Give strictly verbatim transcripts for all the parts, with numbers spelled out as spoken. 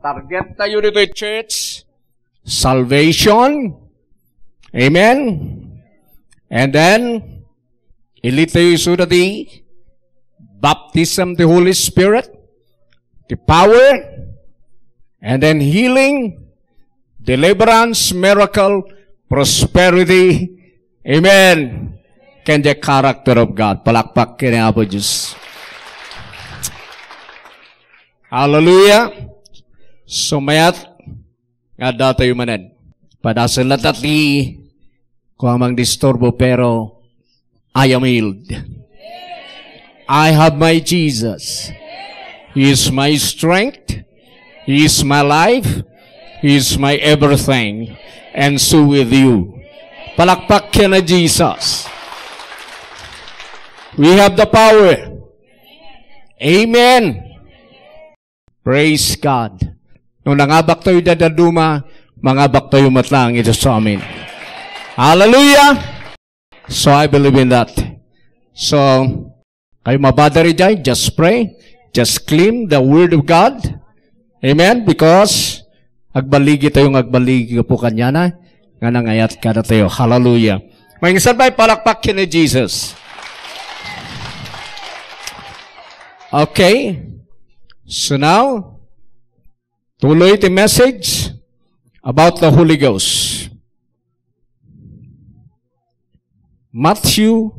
Target tayo dito, church. Salvation. Amen. And then, ilitayo isu dati baptism of the Holy Spirit, the power, and then healing, deliverance, miracle, prosperity. Amen. Ken the character of God. Palakpak ken Apo Dios. Hallelujah. So, mayat nga adda tayo manen. Padasel na tati, kung amang disturbo, pero I am healed. I have my Jesus. He is my strength. He is my life. He is my everything. And so with you. Palakpak ken Jesus. We have the power. Amen. Praise God. No nangabak tayo dadaduma, mangabak tayo matlang ito sa amin. Hallelujah! So I believe in that. So, kayo mabadari dyan, just pray. Just claim the word of God. Amen? Because, agbaligi tayo, agbaligi po kanyana. Nga nangayat kadatayo. Hallelujah. Maingsan pay palakpak ken ni Jesus. Okay. So now, tuloy ti message about the Holy Ghost. Matthew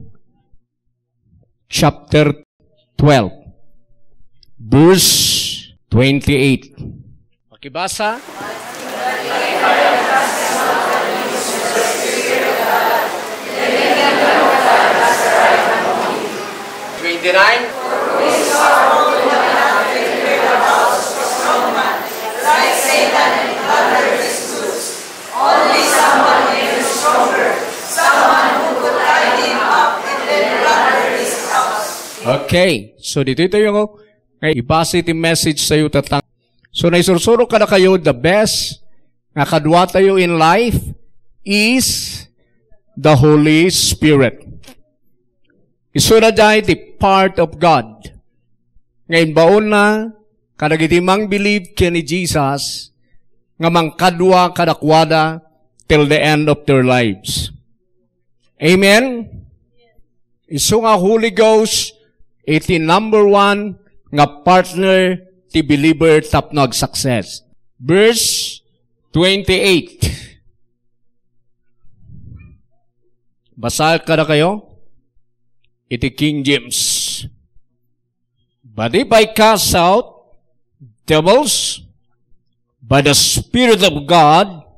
chapter twelve, verse twenty-eight. Pakibasa. Twenty-nine. Okay. So, ditoy tayo nga ibasa ti message tayo tatang. So, naisursuro kadakayo, the best nga kadua tayo in life is the Holy Spirit. Isuna jay ti part of God nga imbaonna kadagiti mangbilib ken ni Jesus nga mangkadua kadakuada till the end of their lives. Amen? Isu nga Holy Ghost iti number one nga partner ti believer tapno agsuccess. Verse twenty-eight. Basa kadakayo iti King James. But if I cast out devils by the Spirit of God,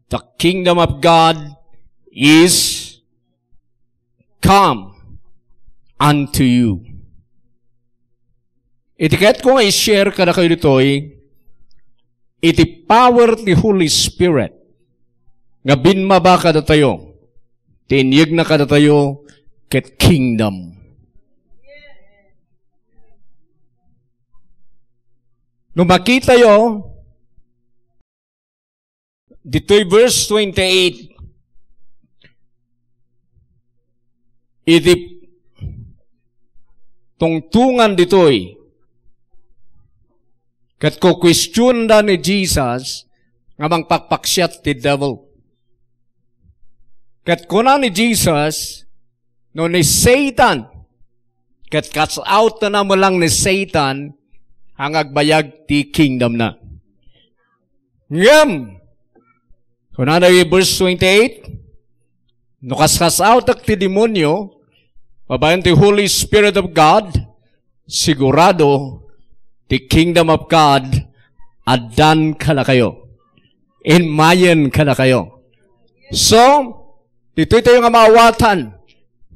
the kingdom of God is come unto you. Iti kayatko nga i-share kadakayo ditoy, iti power ti Holy Spirit nga bimmaba kadatayo, ti inyegna kadatayo ket kingdom. No makitayo, ditoy verse twenty-eight, iti tungtungan ditoy, ket kukuestionda ni Jesus nga mangpakpaksiat ti devil. Ket kuna ni Jesus, no ni Satan, ket cast out na lang ni Satan, ang agbayag ti kingdom na. Ngem, kunana iti verse twenty-eight, no kas-, cast out ti demonio, babaen ti Holy Spirit of God, sigurado, ti kingdom of God, addan kadakayo. Inmayen kadakayo. So, ditoy tayo nga maawatan,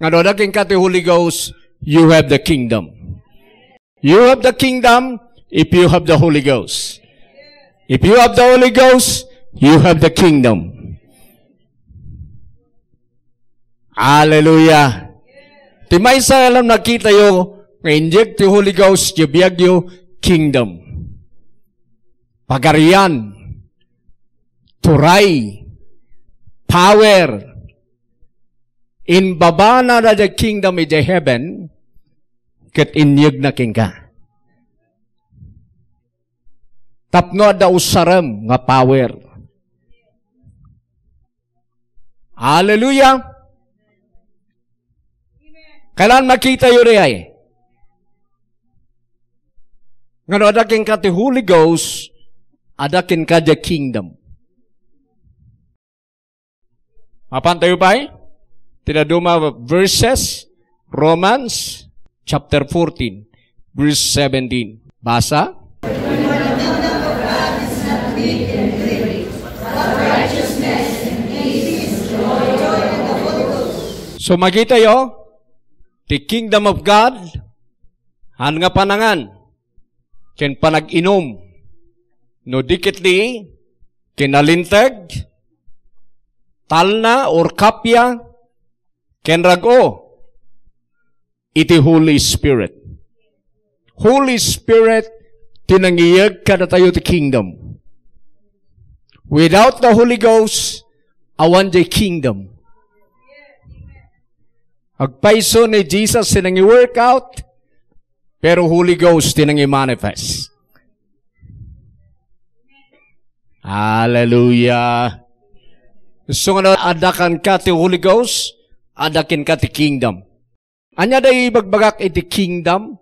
nga no adda kenka ti Holy Ghost, you have the kingdom. You have the kingdom if you have the Holy Ghost. If you have the Holy Ghost, you have the kingdom. Hallelujah. Ti maysa alam nakitayo nga injek ti Holy Ghost, ti biagyo, kingdom. Pagarian, turay, power, imbabana da the kingdom iti heaven, ket inyegna kenka. Tapno adda usarem nga power. Hallelujah! Kailan makita yu di ay? Nga no adda kenka ti Holy Ghost, adda kenka the kingdom. Mapan tayo pay? Ti dadduma verses, Romans chapter fourteen, verse seventeen. Basa? So, makita yo, the kingdom of God, han nga panangan, ken panag-inum, no di ketdi, ken nalinteg, talna or kappia, ken rag-o, iti Holy Spirit. Holy Spirit, ti nangiyeg kadatayo ti kingdom. Without the Holy Ghost, awan jay kingdom. Agpayso ni Jesus ti nangi-workout, pero Holy Ghost ti nangi-manifest. Hallelujah. Isu nga no adda kenka ti Holy Ghost, adda kenka ti kingdom. Ania da ibagbagak iti kingdom?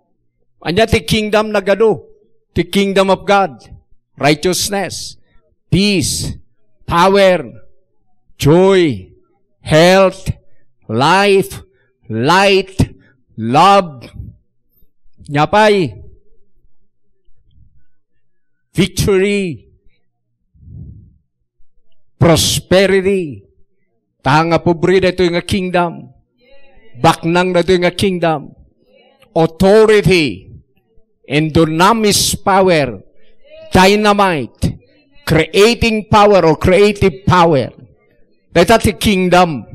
Ania ti kingdom nga adu? Ti kingdom of God. Righteousness, peace, power, joy, health, life, light, love. Ania pay? Victory, prosperity. Ta nga pobre daytoy nga kingdom. Baknang daytoy nga kingdom. Authority and dunamis power, dynamite, creating power or creative power. Dayta ti kingdom.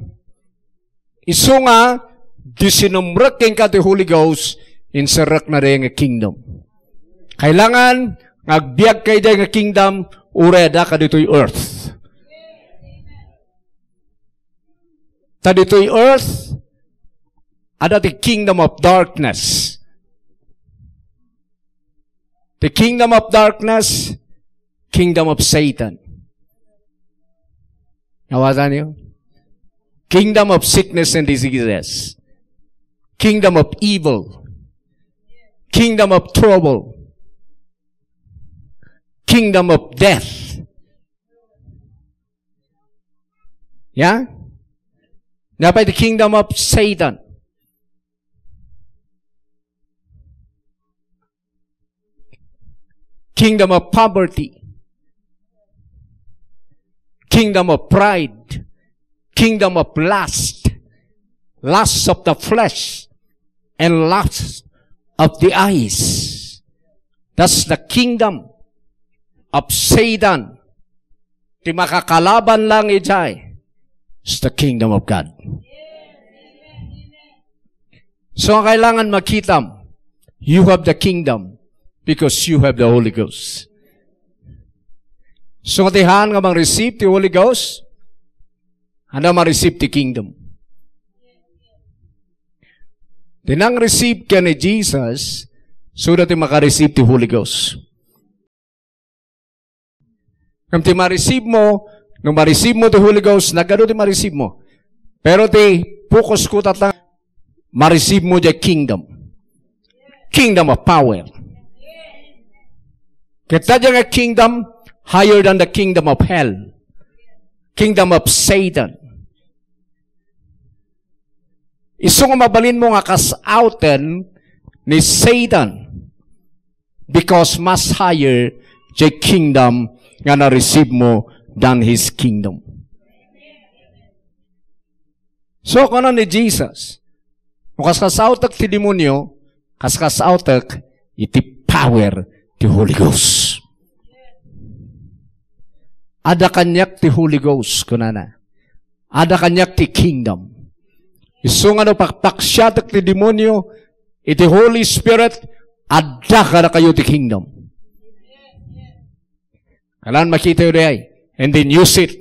Isu nga, di sinumrek kenka ti Holy Ghost, inserrekna dayta nga kingdom. Kailangan nga agbiagka idiay nga kingdom, uray addaka ditoy earth. Ta ditoy earth, adda ti kingdom of darkness. The kingdom of darkness, kingdom of Satan. Nawasan niyo? Kingdom of sickness and diseases. Kingdom of evil. Kingdom of trouble. Kingdom of death. Yeah? Napay the kingdom of Satan. Kingdom of poverty. Kingdom of pride. Kingdom of lust. Lust of the flesh. And lust of the eyes. That's the kingdom of Satan. Ti makakalaban lang idiay is the kingdom of God. So, kailangan makitam, you have the kingdom because you have the Holy Ghost. So, ti haan nga ma-receive ti Holy Ghost, haan nga ma-receive ti kingdom. Ti nang-receive ken ni Jesus, so that ti maka-receive ti Holy Ghost. Ngem ti ma-receive mo, no ma-receive mo ti Holy Ghost, nagadu ti ma-receive mo. Pero ti focus ko tatang, ma-receive mo diay kingdom. Kingdom of power. Ket diay nga kingdom, higher than the kingdom of hell. Kingdom of Satan. Isu nga mabalin mo nga kas-outen ni Satan. Because mas higher diay kingdom nga na-receive mo than his kingdom. So, kuna ni Jesus, no kas-, kas-outen ti demonio, kas-, kas-outen iti power ti Holy Ghost. Adda kaniak ti Holy Ghost, kunana. Adda kaniak ti kingdom. Isu nga no pakpaksiatek ti demonio, iti Holy Spirit, adda kadakayo ti kingdom. Kailangan makita yu diay. And then use it.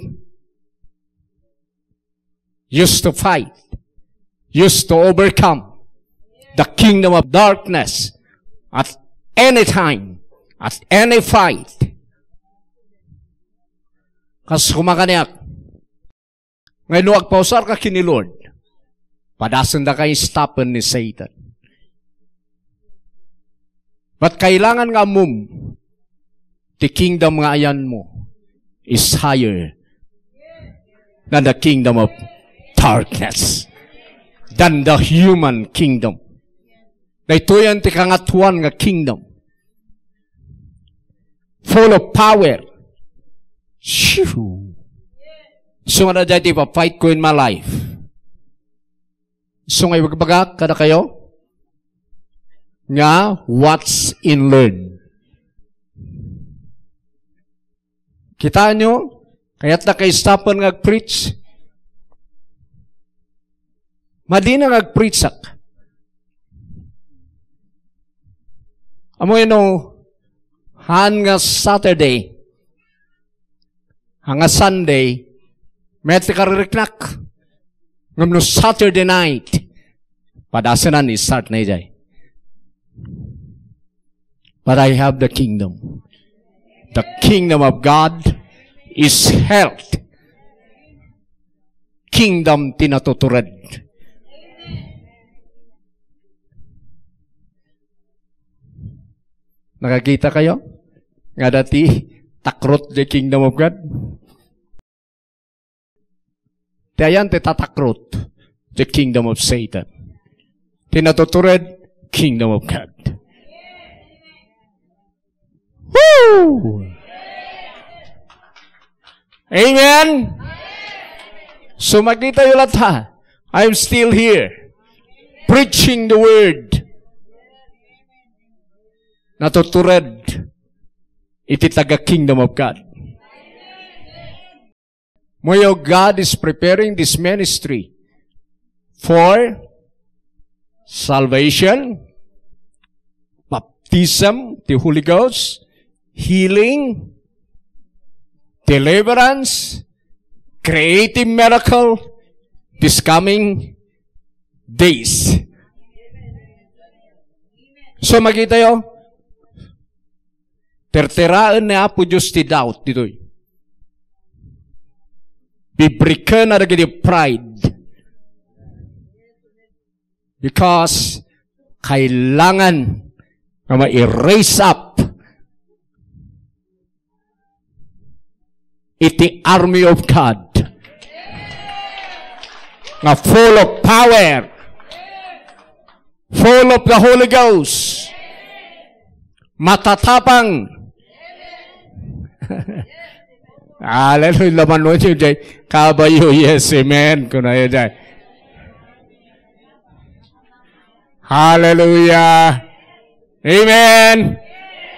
Use to fight. Use to overcome the kingdom of darkness at any time, at any fight. Kas kumakaniak, nga no agpausarka ken ni Lord, padasendaka istapen ni Satan. But kailangan nga ammom, ti kingdom nga ayanmo is higher than the kingdom of darkness, than the human kingdom. Daytoyen ti kangatoan nga kingdom. Full of power. Shoo! So, nga na dyan ti ipa-fight ko in my life. So, nga ibagbagak kadakayo nga watch and learn. Kita nyo? Kayat na kaistapan nga ag-preach. Madi na nga ag-preach ak. Amo ino, han nga Saturday, han nga Sunday, met ti kaririknak. Ngem no Saturday night, padasenan, start na ijay. But I have the kingdom. The kingdom of God is health. Kingdom ti natutured. Nakakita kayo? Nga dati, takrot the kingdom of God. Ti ayan ti tatakrot, the kingdom of Satan. Ti natutured, kingdom of God. Woo! Amen? So, makita yo latta, I'm still here. Preaching the word. Natutured iti taga kingdom of God. Mayo, God is preparing this ministry for salvation, baptism, the Holy Ghost, healing, deliverance, creative miracle, this coming days. So, makita yo, terteraen ni Apo Dios ti doubt ditoy. Bibriken na dagiti pride. Because kailangan nga ma-raise up iti army of God nga full of power, full of the Holy Ghost, matatapang. Hallelujah. Laman mo yun, jay. Kabayo, yes, amen. Kunayo, jay. Hallelujah. Amen.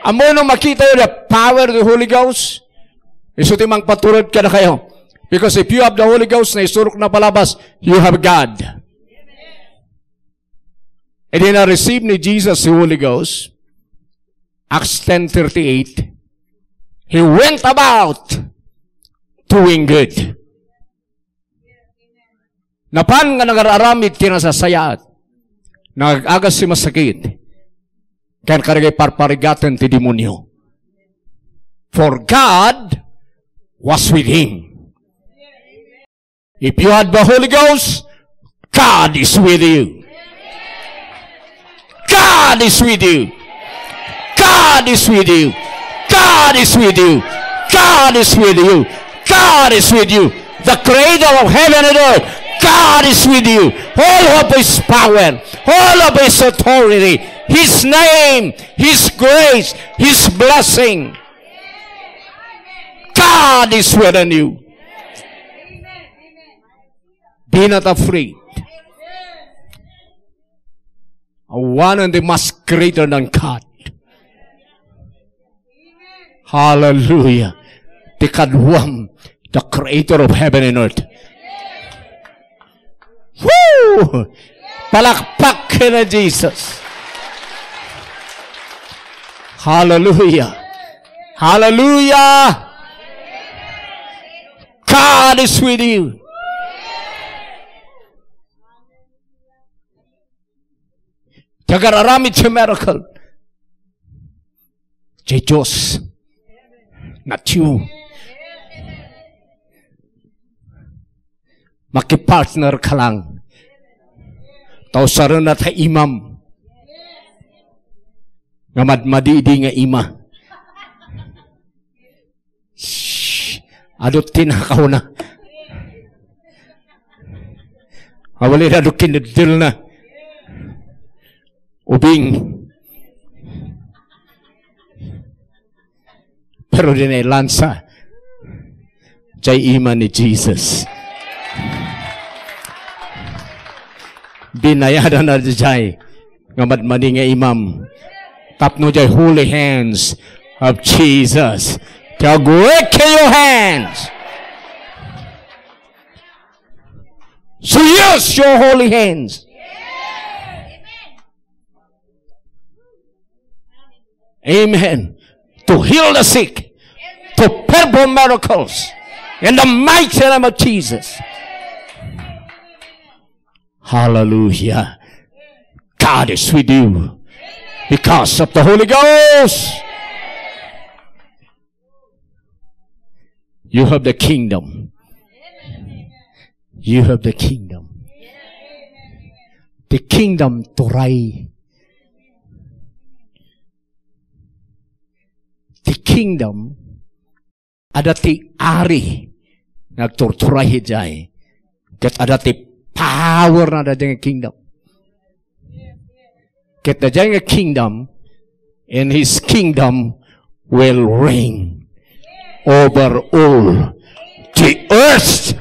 Ammo no makita yo the power of the Holy Ghost? Isu ti mangpatured kadakayo. Because if you have the Holy Ghost, naisurok na palabas, you have God. Idi na-receive ni Jesus the Holy Ghost, Acts ten thirty-eight, he went about doing good. Napan nga nagararamid ti nasasayaat, nagagagas ti masakit, ken kadagiti parparigaten ti demonio. For God was with him. If you have the Holy Ghost, God is with you. God is with you. God is with you. God is with you. God is with you. God is with you. The creator of heaven and earth, God is with you. All of his power, all of his authority, his name, his grace, his blessing. God is within you. Be not afraid. A one and the much greater than God. Hallelujah. Ti kaduam, the creator of heaven and earth. Woo! Palakpak ken Jesus. Hallelujah. Hallelujah. God is with you. Ti agararamid ti miracle, ti Dios, not you. Makipartner ka lang. Ta usarena ta imam. Nga madmadi idi nga ima. Shh! Adu ti nakawna. Awali na adu kineddelna. Ubing. Pero di na ilansa. Jay ima ni Jesus. Binayadan na jay nga madmadi nga imam. Tapno jay holy hands of Jesus. Ti agwek your hands. So use your holy hands. Amen. To heal the sick, to perform miracles in the mighty name of Jesus. Hallelujah. God is with you because of the Holy Ghost. You have the kingdom. You have the kingdom. The kingdom turay. The kingdom, adda ti ari nga agturturay idiay. Ket adda ti power na daydiay nga kingdom. Ket daydiay nga kingdom, and his kingdom will reign over all the earth.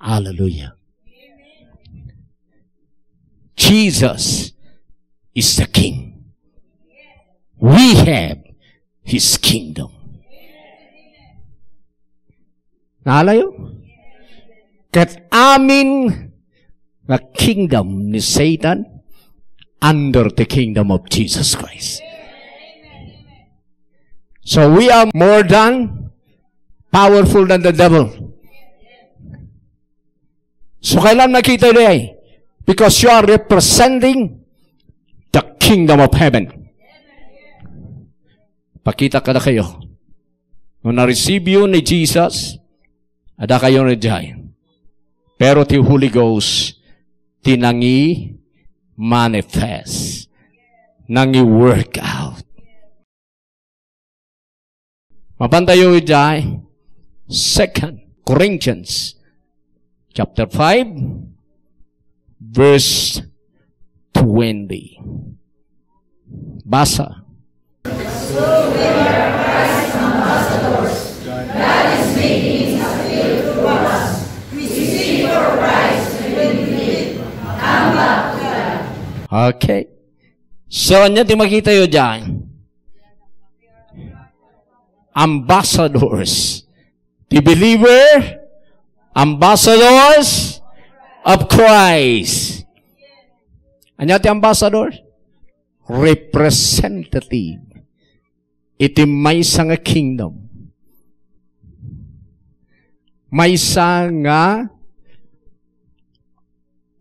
Hallelujah. Jesus is the King. We have His kingdom. Nalayo? Ket amin nga kingdom ni Satan under the kingdom of Jesus Christ. So we are more than powerful than the devil. So, kailan makita idiay? Because you are representing the kingdom of heaven. Pakita kadakayo. No na-receive yo ni Jesus, adda kayo idiay. Pero ti Holy Ghost, ti nangi-manifest, nangi-work out. Mapantayo idiay Second Corinthians chapter five, verse twenty. Basa. Okay. So, ania ti makitayo diay? Ambassadors. The believer, ambassadors of Christ. Ania ti ambassador? Representative iti maysa nga kingdom. Maysa nga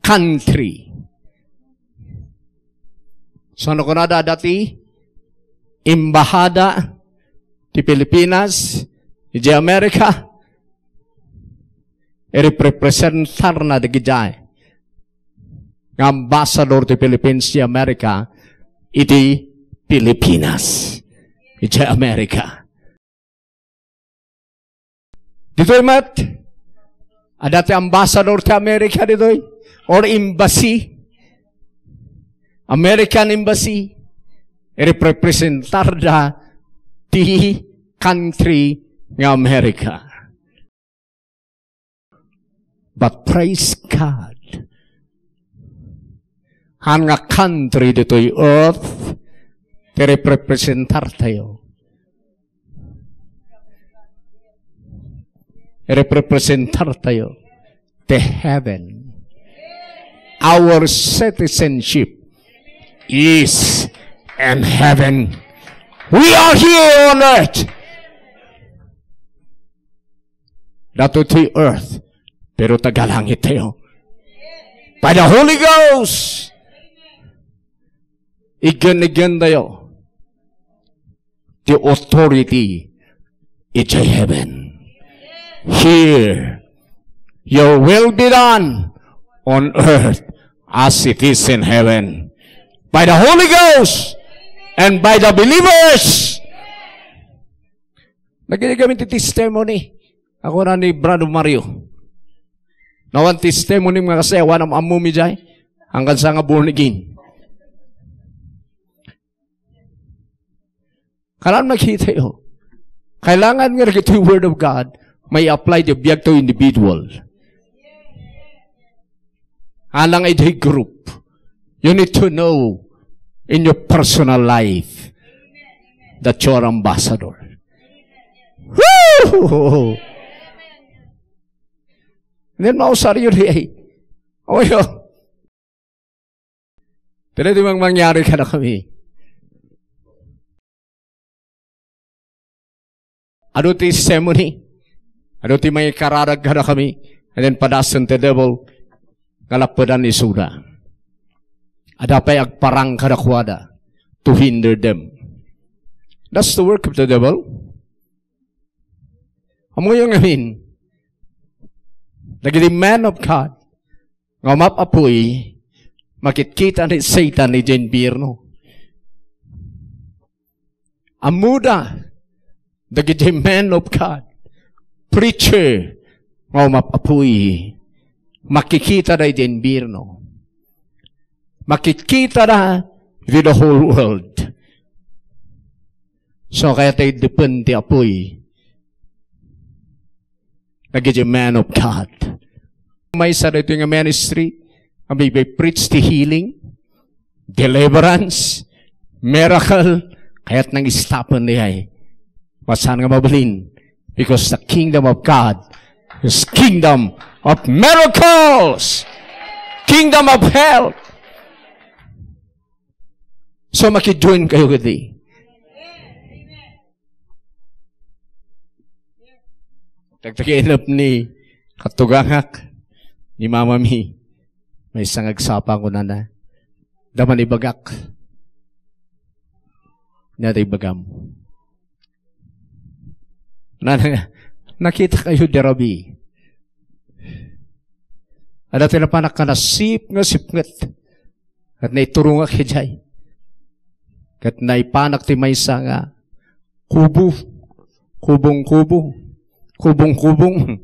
country. So, no kunada, adda ti embahada ti Pilipinas idiay Amerika, irepresentarna dagiti nga ambassador ti Philippines idiay Amerika iti Pilipinas, idiay Amerika. Ditoy met, adda ti ambassador ti Amerika ditoy, or embassy, American Embassy, irepresentarda ti country nga Amerika. But praise God, han nga country ditoy earth, ti irepresentartayo. Irepresentartayo ti heaven. Our citizenship is in heaven. We are here on earth. Datoy ti earth, pero taga langit tayo. By the Holy Ghost, igen-igen tayo ti authority idiay heaven. here. Your will be done on earth as it is in heaven. By the Holy Ghost and by the believers. Nagiging kami ti testimony. Ako na ni Brother Mario. Nawan testimony nga kasi awan am-ammo mi jay. Hanggang sa nga born again. Kanan makita yo. Kailangan nga dagiti word of God, may apply ti biag to individual. Alang iti group. You need to know in your personal life that you are ambassador. Woo! Then mausar yun, eh. Oh, yun. Pero di mang mangyari kada kami. Adu ti testimony. Adu ti may kararag kada kami. And then padasen ti devil. Kalapedan ni Suda. Ada pay agparang kada kuada to hinder them. That's the work of the devil. Amoyo ngamin, dagiti man of God, nga umap-apuy, makitkita ni Satan iti infierno. Ammoda, dagiti man of God, preacher, nga umap-apuy, makikita da iti infierno. Makikita da iti the whole world. So, kaya tayo depende apoy. Nagiti man of God. Maysa daytoy nga ministry, nga may preach ti healing, deliverance, miracle, kaya't nang istapen di ay. Masan nga mabalin? Because the kingdom of God is kingdom of miracles, kingdom of health. So, makijoin kayo kadi. Tagtagainap ni katugangak, ni mama mi, may isang agsapa ko nana. Daman ibagak. Nada ibagam. Nana, nakita kayo di rabi. Ada ti napanak ka nasip nga sipnget. Ket naiturongak idiay. Ket naipanak ti maysa nga kubo, kubong-kubo, kubong-kubong.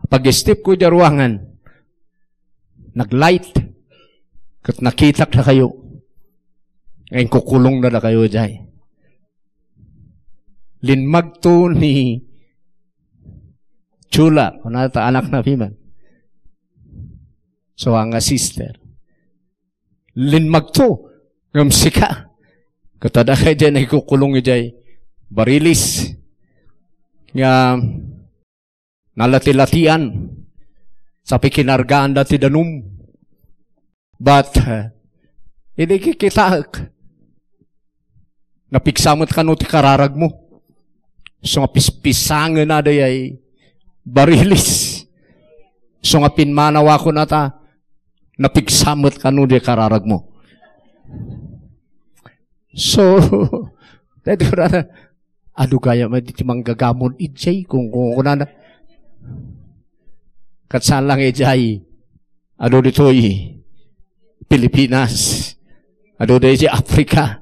Pag-step ko idiay ruangan, nag-light. Ket nakitak dakayo. Nga inkukulong na dakayo idiay. Linmagto ni Chula, kunana ta anak na piman. So, nga sister. Linmagto, ngem sika. Ket adda kay diay naikukulong idiay barilis. Nga nalati-latian. Sa pikinargaan da ti danum. But, uh, idi kikitaek, napigsa met kano ti kararagmo. So nga pispisangen na dayay barilis. So nga pinmanawa ko na ta, napigsa met kano di kararagmo. So, dahil ko na, adu gayam iti manggagamon, ijay, kung, kung, kung kunana. Kat saan lang ijay, adu ditoy Pilipinas, adu da ijay Africa,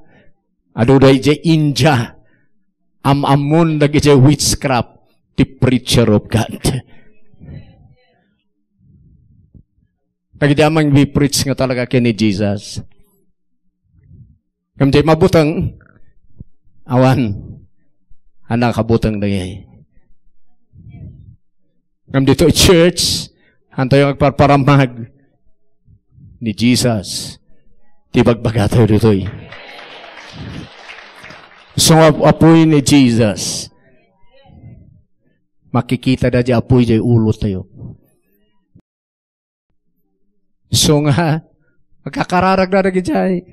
adu da ijay India, am-ammon dagiti witchcraft, ti preacher of God. Dagiti amang bi-preach nga talaga ken ni Jesus. Ngem di mabuteng, awan, a nakabuteng dagiti. Ngem ditoy church, antayo agparparamag ni Jesus. Ti bagbagatayo ditoy. So, ap-, apoy ni Jesus. Makikita da di apoy di ulo tayo. So nga, agkakararag na dagijay.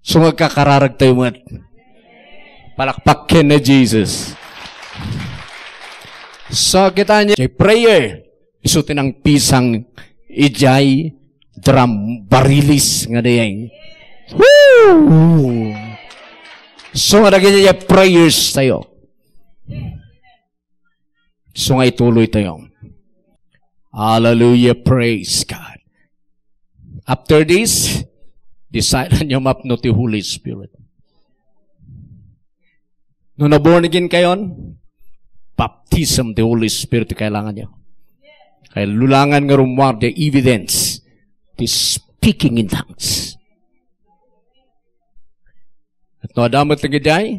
So nga, agkakararag tayo met. Palakpak ken ni Jesus. So, kita niya, prayer. Isu ti nangpisang ijay drum barilis nga dayeng. Woo! So, nga dagiti prayers tayo. So nga ituloy tayo. Hallelujah, praise God. After this, decide-anyo mapno ti Holy Spirit. No na-born again kayon, baptism ti Holy Spirit ti kailanganyo. Kailangan nga rummuar ti evidence ti speaking in tongues. Ket no adda met dagiti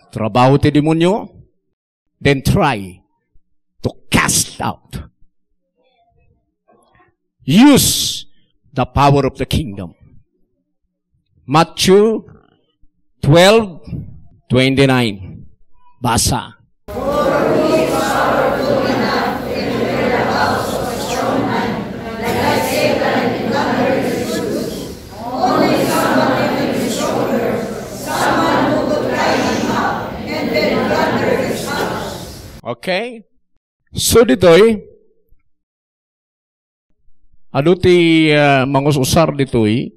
trabaho ti demonio, then try to cast out. Use the power of the kingdom. Matthew twelve twenty-nine. Basa. Okay? So ditoy, adu ti, ah, mangus-usar ditoy,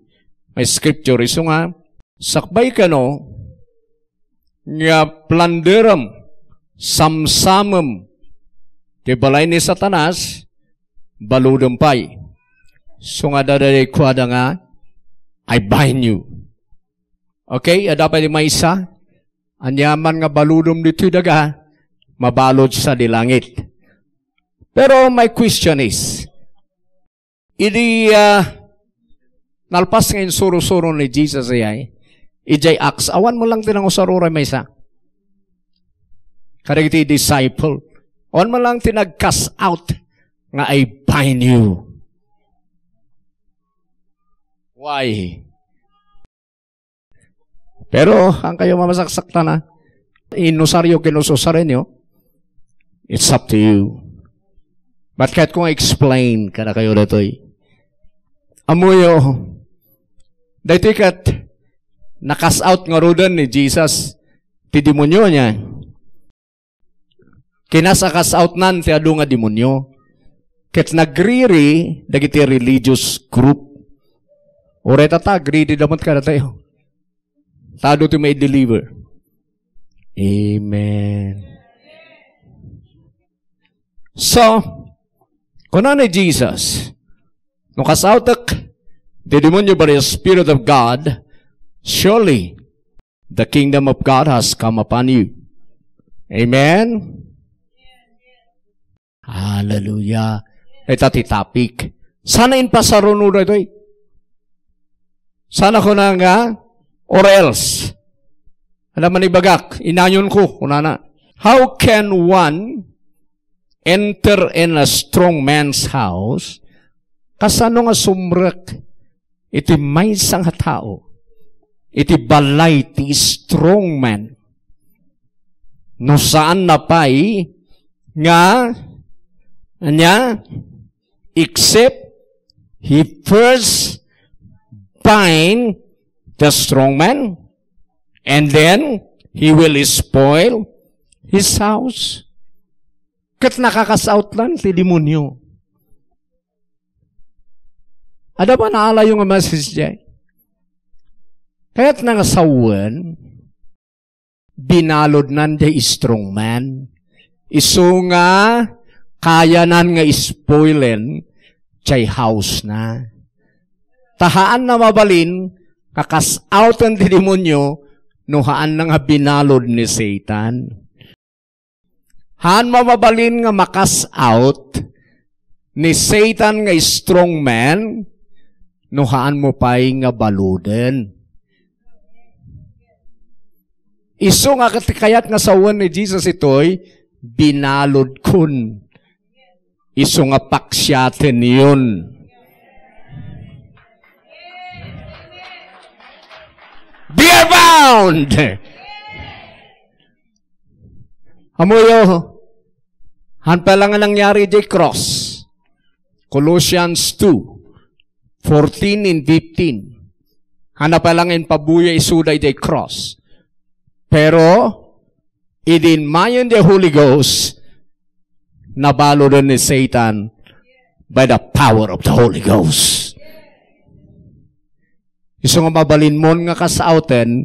may scripture, isu nga, sakbay kano, nga planderem, samsamem, ti balay ni Satanas, baludem pay. So nga dadaday kuada nga, "I bind you." Okay, adda pay ti maysa, aniaman nga baludem ditoy daga, mabalud sa di langit. Pero my question is, idi, ah, nalpas nga insuro-suro ni Jesus aya, idiay Acts, awan man lang ti nangusar uray maysa. Kadagiti disciple, awan man lang ti nag-cast out nga, "I bind you." Why? Pero, ang kayo mamasaksaktana, inusaryo, kinus-usarenyo, it's up to you. But kahit kung explain kada kayo ditoy. Amuyo, daytoy ket nakas out nga ruden ni Jesus ti demonio niya. Kinas a cast outnan ti adu nga demonio. Ket nagriri dagiti religious group. Uray ta, ta agriri da met kadatayo. Ta adu ti maideliver. Amen. So, kuna ni Jesus, "No cast outek ti demonio by the Spirit of God, surely the kingdom of God has come upon you." Amen? Hallelujah. Ita ti topic. Sana inpasaruno daytoy. Sana kuna nga, "Or else." Ano man ibagak, inayonko, kunana. How can one enter in a strong man's house? Kasano nga sumrek iti maysa nga tao iti balay ti strong man? No saan na pay nga, ania, except he first bind the strong man, and then he will spoil his house. Ket naka-cast out lan ti demonio. Adda pa naalayo nga message diay. Kayatna nga sawen, binaludnan diay strong man. Isu nga kayanan nga spoilen diay house na. Ta haanna mabalin nga cast outen ti demonio no haanna nga binalud ni Satan. Haan mo mabalin nga ma-cast out ni Satan nga strong man no haan mo pay nga baluden. Isu nga ket kayat nga sawen ni Jesus itoy, binaludkon. Isu nga paksiatenyon. Be bound! Amuyo, han pay lang nga nangyari diay cross. Colossians two, fourteen and fifteen. Hana pay lang impabuya isuda diay cross. Pero, idi inmayen diay Holy Ghost, nabaluden ni Satan by the power of the Holy Ghost. Isu nga mabalinmon nga cast outen,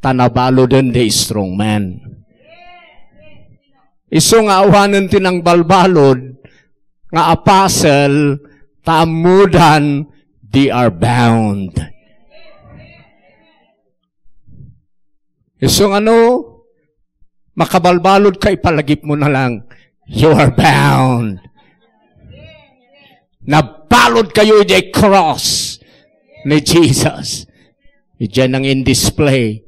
ta nabaluden diay strong man. Isu nga awanen ti nangbalbalud nga apostle, ta ammodan, they are bound. Isu nga no makabalbalud ka, ipalagipmo na lang, you are bound. Nabalud kayo idiay cross ni Jesus. Idiay nang in display.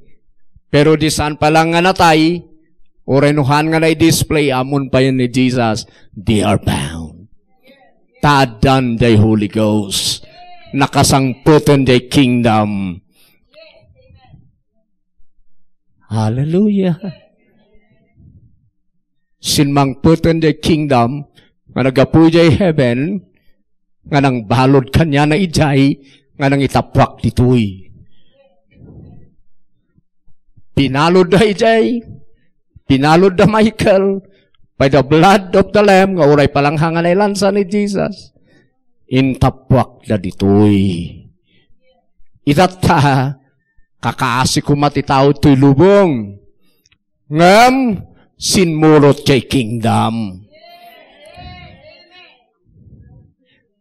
Pero di saan pa lang nga natay, uray no haan nga na-display, ammon pa yan ni Jesus, they are bound. Taddan diay Holy Ghost. Nakasangpeten diay kingdom. Hallelujah. Simmangpeten diay kingdom nga naggapu idiay heaven, nga nangbalud kaniana idiay, nga nangitappuak ditoy. Binaludda idiay, binaludda Michael, by the blood of the Lamb, nga uray pa lang haan nga nailansa ni Jesus, intappuakda ditoy. Itatta, kakaasi koma ti tao toy lubong. Ngem, simmurot diay kingdom.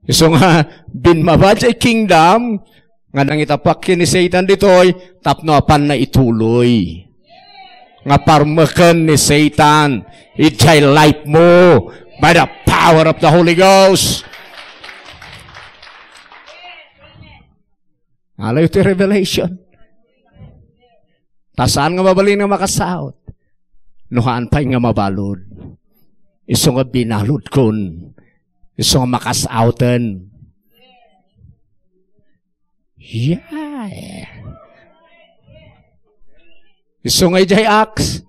Isu nga, bimmaba diay kingdom, nga nangitappuak ken ni Satan ditoy, tapno apanna ituloy. Nga parmeken ni Satan, idiay life mo, by the power of the Holy Ghost. Alayo ti revelation. Ta saan nga mabalin nga makasaut no haan pay nga mabalud. Isu nga binaludkon. Isu nga makasauten. Yeah. Isu nga idiay Acts,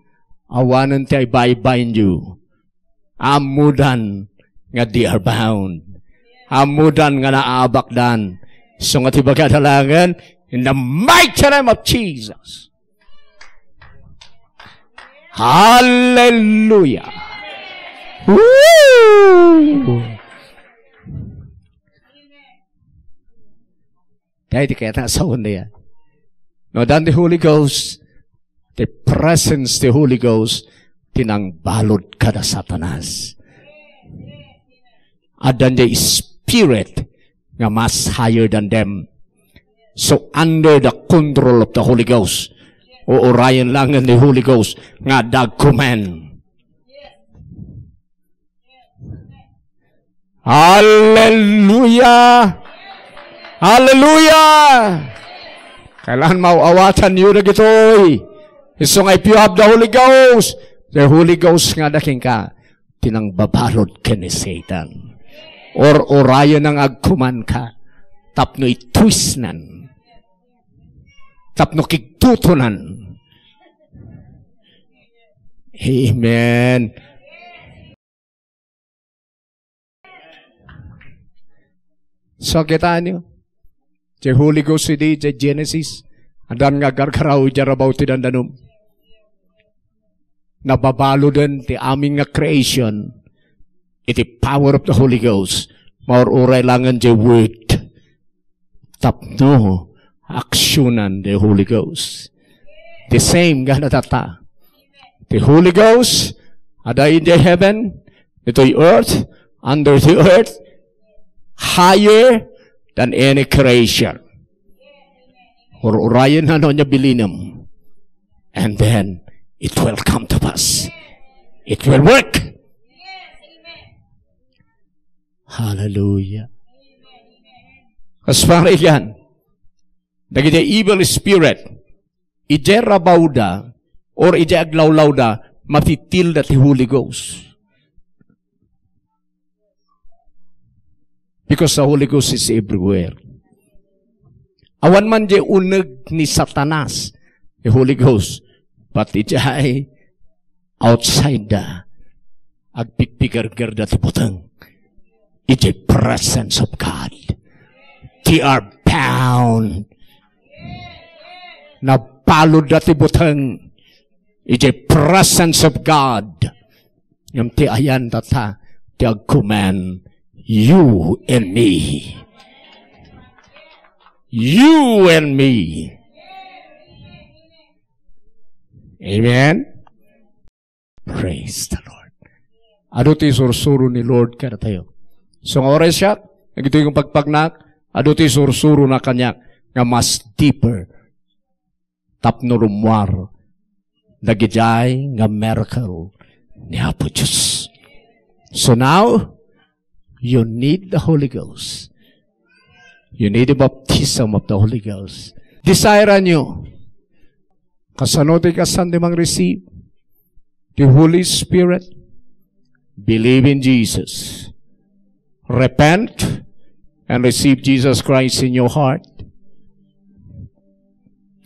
awanen ti ibaybay-baynyo. Ammodan nga they are bound. Ammodan nga naabakdan. Isu nga ti bagada laengen, in the mighty name of Jesus. Hallelujah. Woo! Daydi kayat nga asawen na yan. No, dan the Holy Ghost, the presence the Holy Ghost, ti nangbalud kada Satanas. Addan the spirit nga mas higher than them. So under the control of the Holy Ghost, uurayen laengen the Holy Ghost nga adda agkuman. Hallelujah! Hallelujah! Kailangan maaw-awatanyo dagitoy. Isu nga if you have the Holy Ghost, the Holy Ghost nga ada kenka, ti nangbabalud ken ni Satan. Ur-urayen nga agkumanka, tapno itwisnan, tapno kigtutunan. Amen. So, kitaenyo, ti Holy Ghost idi, ti Genesis, addan nga agargaraw idiay rabaw ti dandanom. Nababaluden ti amin nga creation iti power of the Holy Ghost. Maur-uray laengen ti Word. Tapno aksionan the Holy Ghost. The same gana tatta. The Holy Ghost, ada in the heaven, ditoy earth, under the earth, higher than any creation. Ur-urayen no ania bilinem. And then, it will come to pass. It will work. Hallelujah. Kas parigan, dagiti evil spirit, idiay rabawda, or idiay aglawlawda, mapitilda ti Holy Ghost. Because the Holy Ghost is everywhere. Awan man di uneg ni Satanas, the Holy Ghost, but idiay outside da, agpigpigergerda ti buteng. Iti presence of God. They are bound. Nabaludda ti buteng. Iti presence of God. Ngem ti ayan tatta, ti agkuman, you and me. You and me. Amen? Praise the Lord. Adu ti sursuro ni Lord kadatayo. So, nga oras siak, dagitoy nga pagpagnak, adu ti sursurona kaniak nga mas deeper tapno rummuar dagidiay nga miracle ni Apo Dios. So now, you need the Holy Ghost. You need the baptism of the Holy Ghost. Desire-anyo. Kasano ti kasan ti mang-receive the Holy Spirit? Believe in Jesus. Repent and receive Jesus Christ in your heart.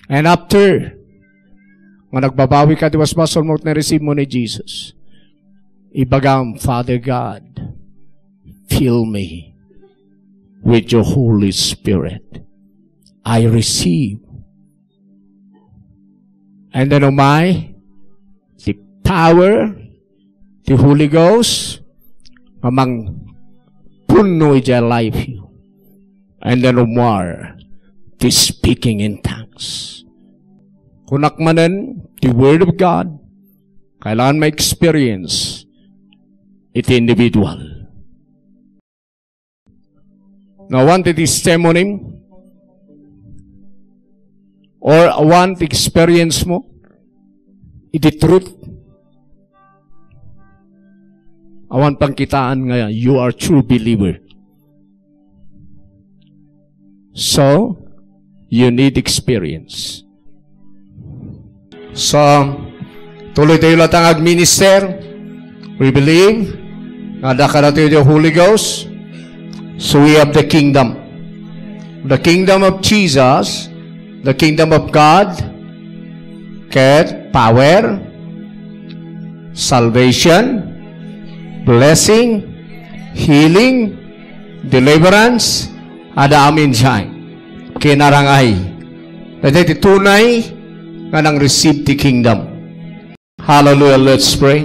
And after nga nagbabawika ti basbasolmo ket na-receive mo ni Jesus, ibagam, "Father God, fill me with your Holy Spirit. I receive." And then, umay, the power, the Holy Ghost, nga mangpunno idiay life you. And then, umar, the speaking in tongues. Kunak manen, the Word of God, kailangan ma-experience iti individual. Nga awan ti testimony mo, or awan ti experience mo iti truth, awan pangkitaan nga you are true believer. So, you need experience. So, tuloy tayo latta nga agminister. We believe nga adda kadatayo ti Holy Ghost. So we have the kingdom. The kingdom of Jesus, the kingdom of God, ket power, salvation, blessing, healing, deliverance, adda amin diay. Kinarangay. Daytoy ti tunay nga nang-receive ti kingdom. Hallelujah. Let's pray.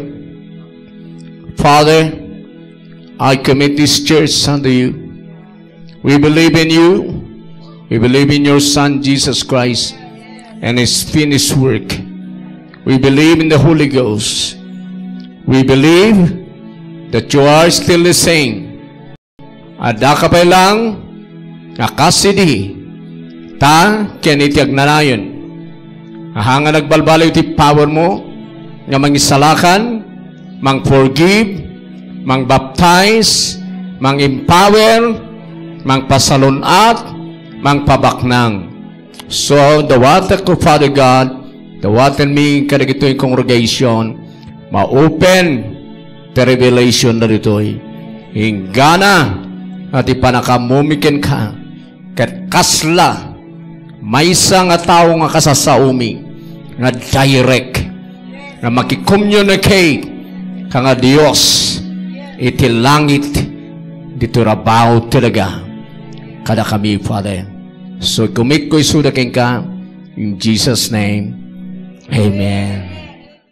Father, I commit this church unto you. We believe in you. We believe in your Son, Jesus Christ, and his finished work. We believe in the Holy Ghost. We believe that you are still the same. Adda ka pay lang nga kas idi, ta ken iti agnanayon. Aha nga nagbalbaliw ti power mo nga mangisalakan, mang-forgive, mang-baptize, mang-empower, mangpasalun-at, mangpabaknang. So, dawatek, O Father God, dawatenmi kadagitoy congregation, ma-open ti revelation dagitoy. Inggana nga ti pannakaammomi kenka, ket kasla maysa nga tao nga kasasaomi nga direct nga maki-communicate ka nga Dios iti langit, ditoy rabaw ti daga kadakami, Father. So, commit ko isuda kenka, in Jesus' name, amen.